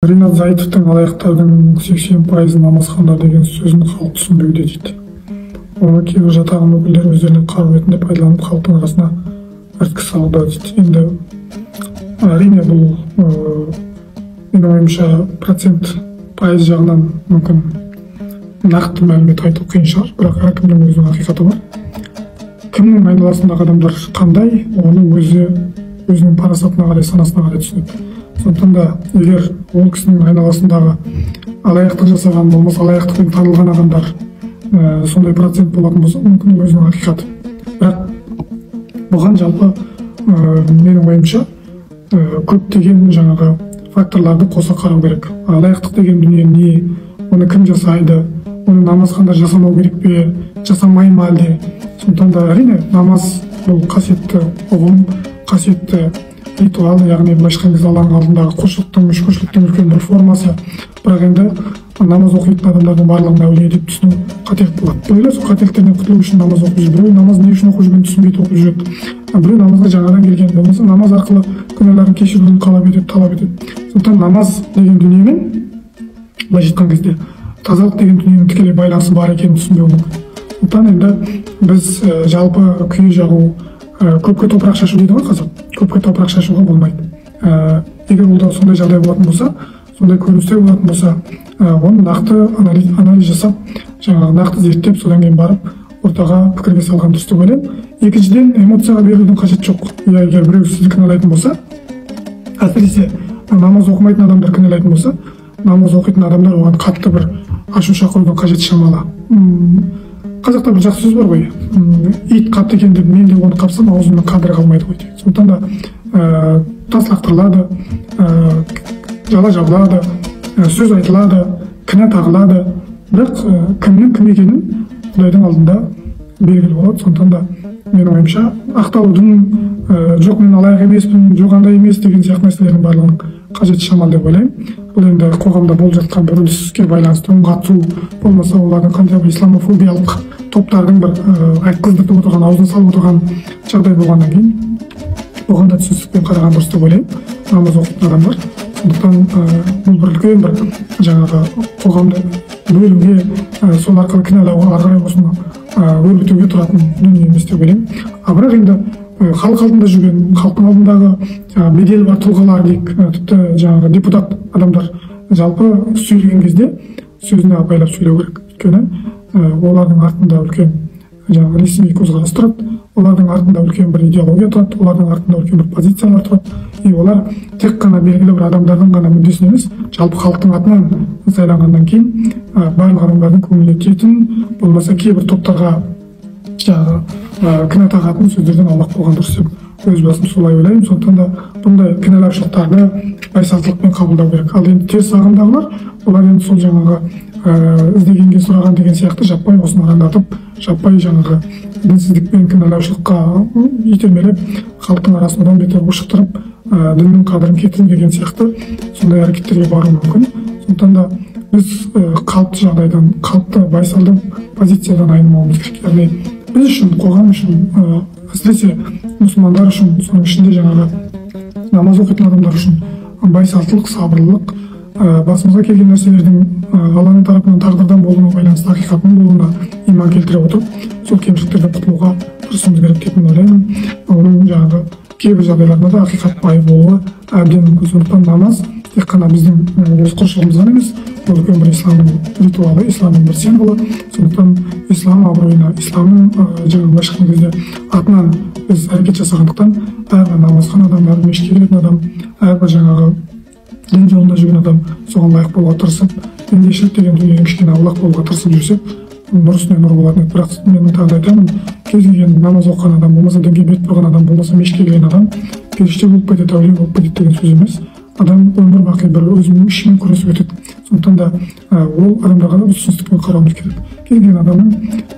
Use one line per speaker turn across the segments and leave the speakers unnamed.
Ринат Заитовтың алаяқтардың 80% намазхандар деген сөзін халық түсінбеуде дейді. Оны кейбір жат ағым өкілдері өздеріне қару ретінде пайдаланып, халықтың арасына іріткі салуда дейді. Енді әрине бұл менің ойымша процент пайыз жағынан мүмкін нақты мәлімет айту қиын шығар, бірақ әркімнің өзінің ақиқаты бар. Кімнің айналасындағы адамдар қандай, оны өзі өзінің парасатына қарай, санасына қарай түсінеді. Сондықтан да егер ол кісінің айналасындағы алаяқтық жасаған, болмаса алаяқтықпен танылған адамдар сондай процент болатын болса, мүмкін ол өзінің ақиқаты. Бірақ бұған жалпы менің ойымша көптеген жаңағы факторларды қоса қарау керек. Алаяқтық деген дүние не, оны кім жасайды, оны намазхандар жасамау керек пе, жасамай ма әлде? Сондықтан да әрине намаз бұл қасиетті ұғым, қасиетті ритуал, яғни былайша айтқан кезде Алланың алдындағы құлшылықтың, шүкіршіліктің үлкен бір формасы. Бірақ енді намаз оқитын адамдардың барлығын әулие деп түсіну қателік болады. Біреулер сол қателіктерден құтылу үшін намаз оқып жүр, біреу намаз не үшін оқып жүргенін түсінбей оқып жүреді, біреу намазға жаңадан келген, болмаса намаз арқылы күнәларын кешіруін қалап етеді, талап етеді. Сондықтан намаз деген дүниемен былайша айтқан кезде тазалық деген дүниенің тікелей байланысы бар екенін түсінбеу мүмкін. Сондықтан енді біз жалпы күйе жағу, көпке топырақ шашу дейді ғой қазақ, көпке топырақ шашуға болмайды. Егер ол да сондай жағдай болатын болса, сондай көріністер болатын болса, оны нақты анализ жасап, жаңағы нақты зерттеп, содан кейін барып ортаға пікірге салған дұрыс деп ойлаймын. Екіншіден, эмоцияға берілудің қажеті жоқ. Иә, егер біреу сізді кінәлайтын болса, әсіресе намаз оқымайтын адамдар кінәлайтын болса, намаз оқитын адамдар оған қатты бір ашу шақырудың қажеті шамалы. Қазақта бір жақсы сөз бар ғой, ит қапты екен деп мен де оны қапсам, аузымның қадірі қалмайды ғой деген. Сондықтан да тас лақтырылады, жала жабылады, сөз айтылады, кінә тағылады. Бірақ кімнің кім екенін Құдайдың алдында белгілі болады. Сондықтан да менің ойымша ақталудың, жоқ мен алаяқ емеспін, жоқ андай емес деген сияқты нәрселердің барлығының қажеті шамалы деп ойлаймын. Бұл енді қоғамда болып жатқан бір үрдіске байланысты үн қату, болмаса олардың қандай бір исламофобиялық топтардың бір айтқыздыртып отырған, аузына салып отырған жағдай болғаннан кейін оған да түсіністікпен қараған дұрыс деп ойлаймын намаз оқитын адамдар. Сондықтан бұл бір үлкен бір жаңағы қоғамды бөлуге, сол арқылы кінәлауға, ары қарай осыны өрбітуге тұратын дүние емес деп ойлаймын. А бірақ енді халық алдында жүрген, халықтың алдындағы жаңағы беделі бар тұлғалар дейік, тіпті жаңағы депутат адамдар жалпы сөйлеген кезде сөзіне абайлап сөйлеу керек. Өйткені олардың артында үлкен жаңағы ресми көзқарас тұрады, олардың артында үлкен бір идеология тұрады, олардың артында үлкен бір позициялар тұрады. И олар тек қана белгілі бір адамдардың ғана мүддесін емес, жалпы халықтың атынан сайланғаннан кейін барлық адамдардың көңіліне тиетін, болмаса кейбір топтарға жаңағы кінә тағатын сөздерден аулақ болған дұрыс деп өз басым солай ойлаймын. Сондықтан да бұндай кінәлаушылықтарды байсалдылықпен қабылдау керек. Ал енді теріс ағымдағылар, олар енді сол жаңағы іздегенге сұраған деген сияқты жаппай осыны арандатып, жаппай жаңағы дінсіздікпен кінәлаушылыққа итермелеп, халықтың арасын одан бетер ушықтырып, діннің қадірін кетіру деген сияқты сондай әрекеттерге баруы мүмкін. Сондықтан да біз қалыпты жағдайдан, қалыпты байсалды позициядан айнымауымыз керек. Яғни біз үшін, қоғам үшін, әсіресе мұсылмандар үшін, соның ішінде жаңағы намаз оқитын адамдар үшін байсалдылық, сабырлылық, басымызға келген нәрселердің Алланың тарапынан тағдырдан болуына байланысты ақиқатының болуына иман келтіре отырып, сол кемшіліктерден құтылуға тырысуымыз керек деп мен ойлаймын. Оның жаңағы кейбір жағдайларында да ақиқат байып болуы әбден мүмкін. Сондықтан намаз тек қана біздің өз құлшылығымыз ғана емес, бұл үлкен бір исламның ритуалы, исламның бір символы. Сондықтан ислам абыройына, исламның жаңағы былайша айтқан кезде атынан біз әрекет жасағандықтан әрбір намазхан адам, әрбір мешітке келетін адам, әрбір жаңағы дін жолында жүрген адам соған лайық болуға тырысып, пендешілік деген дүниеден кішкене аулақ болуға тырысып жүрсек, нұр үстіне нұр болатын еді. Бірақ мен тағы да айтамын, кез келген намаз оқыған адам, болмаса дінге бет бұрған адам, болмаса мешітке келген адам періште болып кетеді, әулие болып кетеді деген сөз емес. Адам өмір бақи бір өзінің ішімен күресіп өтеді. Сондықтан да ол адамдарға да біз түсіністікпен қарауымыз керек. Кез келген адамның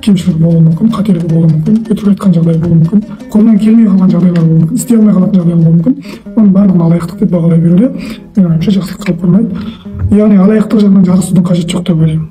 кемшілігі болуы мүмкін, қателігі болуы мүмкін, өтірік айтқан жағдайы болуы мүмкін, қолынан келмей қалған жағдайлар болуы мүмкін, істей алмай қалатын жағдайлар болуы мүмкін. Оның барлығын алаяқтық деп бағалай беруде менің ойымша жақсылыққа алып бармайды. Яғни алаяқтық жағынан жарысудың қажеті жоқ деп ойлаймын.